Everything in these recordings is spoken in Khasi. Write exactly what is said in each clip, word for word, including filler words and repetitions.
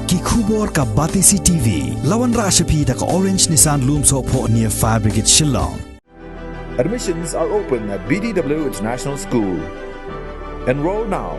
Ki khubor ka Batesi T V. La wanrah sha phi da ka Orange Nissan Lumsohphoh near Fire Brigade Shillong. Admissions are open at B D W International School. Enroll now.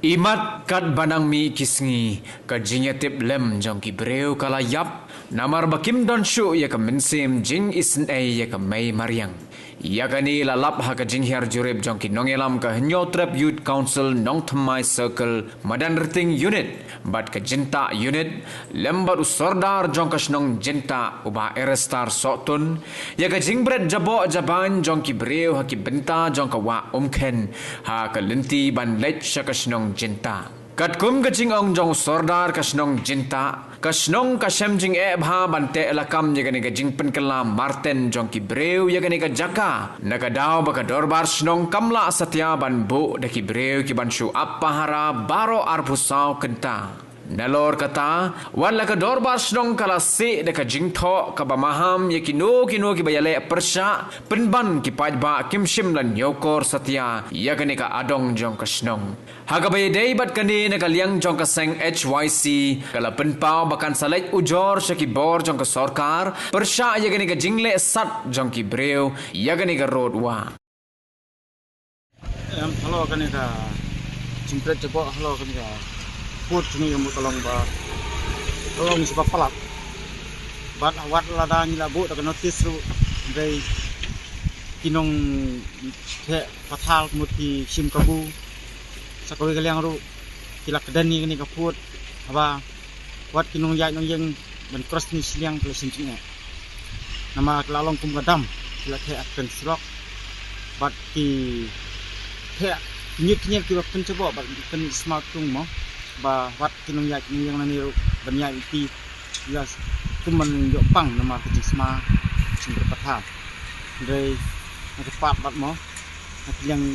Imat kat ba nang mih ki sngi, ka jingïatiplem jong ki briew ka la ïap, namar ba kim don shuh ïa ka mynsiem jingisynei ïa ka mei mariang. Ïa kane la lap ha ka jinghiar jurip jong ki nongïalam ka Hynñiewtrep Youth Council Nongthymmai Circle, Madanrting Unit bad ka Jintah Unit, lem bad u Sordar jong ka shnong Jintah, u Bah Erestar Sohtun, ïa ka jingbret jaboh jabain jong ki briew ha ki bynta jong ka wah Umkhen, ha ka lynti ban leit sha ka shnong Jintah. Katkum ka jingong jong u Sordar ka shnong Jintah, ka shnong ka shem jingeh bha ban teh lakam ïa kane ka jingpynkylla marten jong ki briew ïa kane ka jaka, na ka daw ba ka dorbar shnong kam lah satia ban buh da ki briew ki ban shu ap pahara baroh arphew saw kynta. Nalor kata, wat la ka dorbar shnong ka la sih da ka jingthoh kaba maham ïa kino kino kiba ïaleh pyrshah, pynban ki paidbah kim shym la ñiewkor satia ïa kane ka adong jong ka shnong. Ha kaba ïadei bad kane, na ka liang jong ka seng H Y C ka la pynpaw ba kan sa leit ujor sha ki bor jong ka sorkar pyrshah ïa kane ka jingleh sat jong ki briew ïa kane ka rud wah. Em, halor kane ka jingbret jaboh halor kane ka pud kane ka mut ka long ba, ka long shu ba palat. Bad wat lada ngi la buh da ka notis ruh, hynrei ki nongtheh pathar ka mut ki shim kabu, sa kawei ka liang ruh ki la kden ïa kane ka pud, haba wat ki nongïaid nongïeng ban cross kane shiliang ki la shim jingeh. Namar ki la long kum ka dam, ki la theh ha ka surok bad ki theh ki ñiut ki ñiel kiba pynjaboh bad pynsmaw tung mo, ba wat ki nongïaid nongïeng nangne ruh ban ïaid lynti, ki la kum ban ïoh pang namar ka jingsma, ka jingbret pathar. Hynrei na ka pat bad mo, na ka liang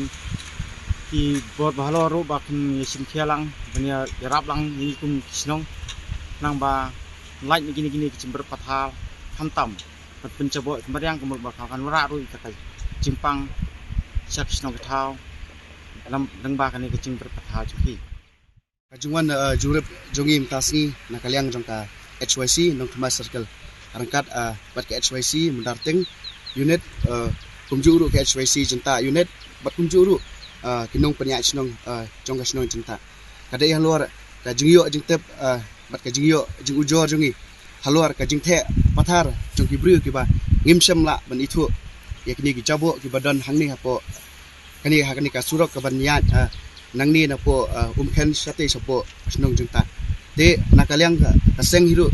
ki bor ba halor ruh ba kin ïa shim khia lang ban ïa, ïarap lang ïa ngi kum ki shnong, nang ba lait na kine kine ki jingbret pathar khamtam ban pynjaboh ïa ka mariang ka mut ba kan wanrah ruh ïa ka jingpang sha ki shnong ki thaw, lam dang ba kane ka jingbret pathar jong ki. Ka jingwan, eh, jurip jong ngi mynta sngi na ka liang jong ka H Y C Nongthymmai Circle, ryngkat, eh, bad ka H Y C Madarting Unit, eh, kumjuh ruh ka H Y C Jintah Unit bad kumjuh ruh, eh, ki nongpynïaid shnong, eh, jong ka shnong Jintah. Ka dei halor ka jingïoh jingtip, eh, bad ka jingïoh jingujor jong ngi halor ka jingtheh pathar jong ki briew kiba ngim shym lah ban ithuh ïa kine ki jaboh kiba don hangne hapoh kane, ha kane ka surok kaban ïaid, ah, nangne napoh, ah, Umkhen shatei shapoh shnong Jintah. Te na ka liang ka, ka seng hi ruh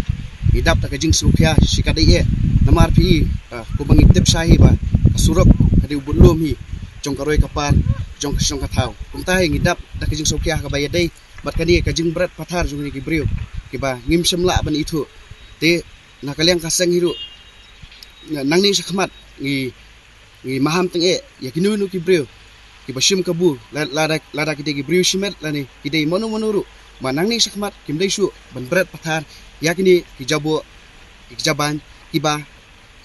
ngi dap da ka jingsngewkhia shikatdei eh, namar phi i, ah, kumba ngi tip shai hi ba ka surok ka dei u budlum hi jong ka roi ka par jong ka shnong ka thaw. Kumta hi ngi dap da ka jingsngewkhia kaba ïadei bad kane ka jingbret pathar jong kine ki briew kiba ngim shym lah ban ithuh. Te na ka liang ka seng hi ruh, na-, nangne shakhmat ngi, ngi maham tyngeh ïa kino kino ki briew kiba shim kabu, la-, lada, lada ki dei ki briew shimet lane ki dei mano mano ruh, ba nangne shakhmat kim dei shuh ban bret pathar ïa kine ki jaboh, ki jabain kiba,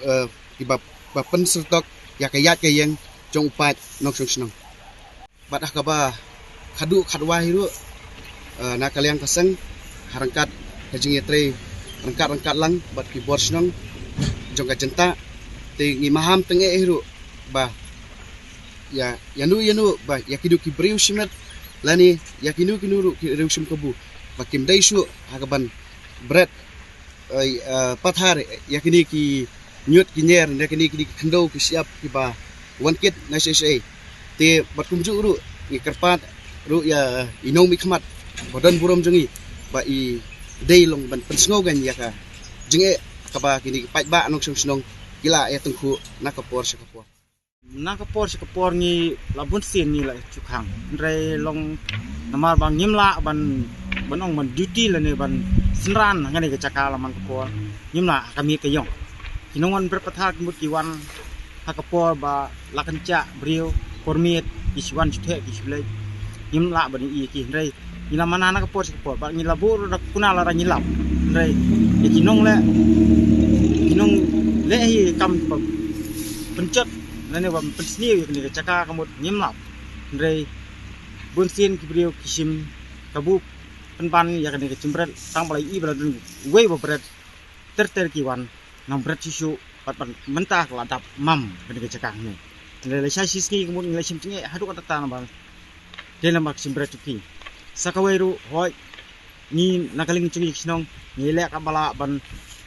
eh, kiba, ba pynsyrtok ïa ka ïaid ka ïeng jong u paid nongshong shnong. Bad ha kaba khatduh khatwai hi ruh, eh, na ka liang ka seng, ha ryngkat ka jingïatrei ryngkat ryngkat lang bad ki bor shnong jong ka Jintah, te ngi maham tyngeh hi ruh ba ïa, ïano ïano ba ïa kino ki briew shimet lane ïa kino kino ruh ki briew shim kabu, ba kim dei shuh ha kaban bret, eh, eh, pathar ïa kine ki ñiut ki ñier, ïa kine, kine ki khyndew ki shyiap kiba wan kit na shisha. Te bad kumjuh ruh ngi kyrpad ruh ïa i nongmihkhmat ba don burom jong ngi ba i dei long ban pynsngew kein ïa ka jingeh kaba kine ki paidbah nongshong shnong ki la ïa tyngkhuh na ka por sha ka por. Na ka por sha ka por ngi la bun sien ngi la shu khang. Hynrei long namar ba ngim lah ban, ban ong ban duty lane ban synran hangne ka jaka la man ka por. Ngim lah ha ka miet ka ïong. Ki nongwan bret pathar ki mut ki wan ha ka por ba la kynjah briew, por miet, ki shu wan shu theh ki shu leit. Ngim lah ban ïohi ïa ki, hynrei ngi la mana na ka por sha ka por, bad ngi la buh ruh da kuna lada ngi lap. Hynrei ïa ki nongleh, ki nongleh hi kam ba pynjot lane ba pynsniew ïa kane ka jaka ka mut ngim lap. Hynrei bun sien ki briew ki shim kabu pynban ïa kane ka jingbret, tang ba la ïohi ba la don wei ba bret ter ter ki wan nang bret shuh shuh, bad ban mynta ka la dap mam kane ka jaka hangne. Hynrei la shai shi sngi ka mut ngi la shim jingeh haduh katta katta namar dei namar ka jingbret jong ki. Sa kawei ruh hooid ngi na ka liang jong ngi ki shnong ngi leh katba lah ban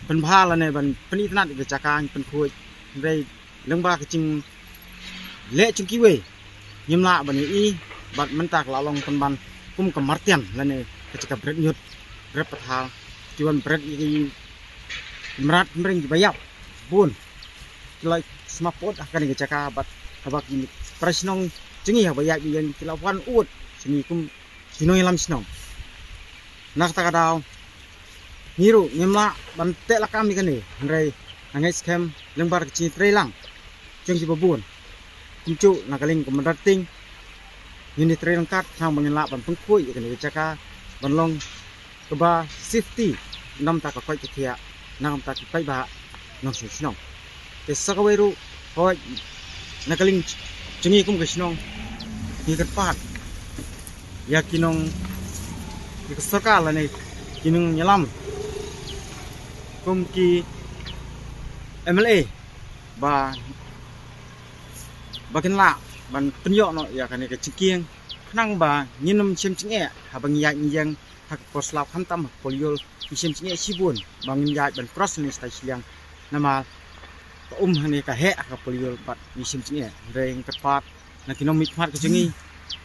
pynbha lane ban pynitynnad ïa ka jaka, ngi pynkhuid. Hynrei lyngba ka jingleh jong kiwei ngim lah ban ïohi, bad mynta ka la long pynban kum ka martian lane ka jaka bret ñiut, bret pathar, ki wan bret ïa ki mrad mreng kiba ïap bun. Ki la sma pud ha kane ka jaka bad haba ki para shnong jong ngi haba ïaid ïa ki la wan ud sha ngi kum ki nongïalam shnong. Na kata ka daw ngi ruh ngim lah ban teh lakam ïa kane, hynrei nga ngeit skhem lyngba ka jingtreilang jong kiba bun, kumjuh na ka liang ka Mynta Ting, ngin ïa trei ryngkat khnang ba ngin lah ban pynkhuid ïa kane ka jaka ban long kaba safety na ka bynta ka koit ka khiah, na ka bynta ki paidbah nongshong shnong. Te sa kawei ruh, hooid na ka liang jong ngi kum ka shnong ngi kyrpad ïa ki nong, ïa ka sorkar lane ki nongïalam kum ki M L A ba, ba kin lah ban pynïoh noh ïa kane ka jingkieng khnang ba ngin ym shim jingeh haba ngi ïaid ngi ïeng ha ka por slap, khamtam ha ka por ïul ngi shim jingeh shibun ba ngin ïaid ban cross ne shatai shiliang. Namar ka um hangne ka heh ha ka por ïul bad ngi shim jingeh. Hynrei nga kyrpad na ki nongmihkhmat ka jong ngi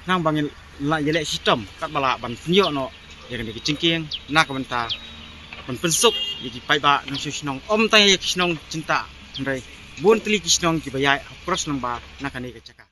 khnang ba ngin lah ïaleh shitom katba lah ban pynïoh noh ïa kane ka jingkieng na ka bynta ban pynsuk ïa ki paidbah nongshong shnong, ym tang ïa ki shnong Jyntah hynrei bun tylli ki shnong kiba ïaid ha cross number na kane ka jaka.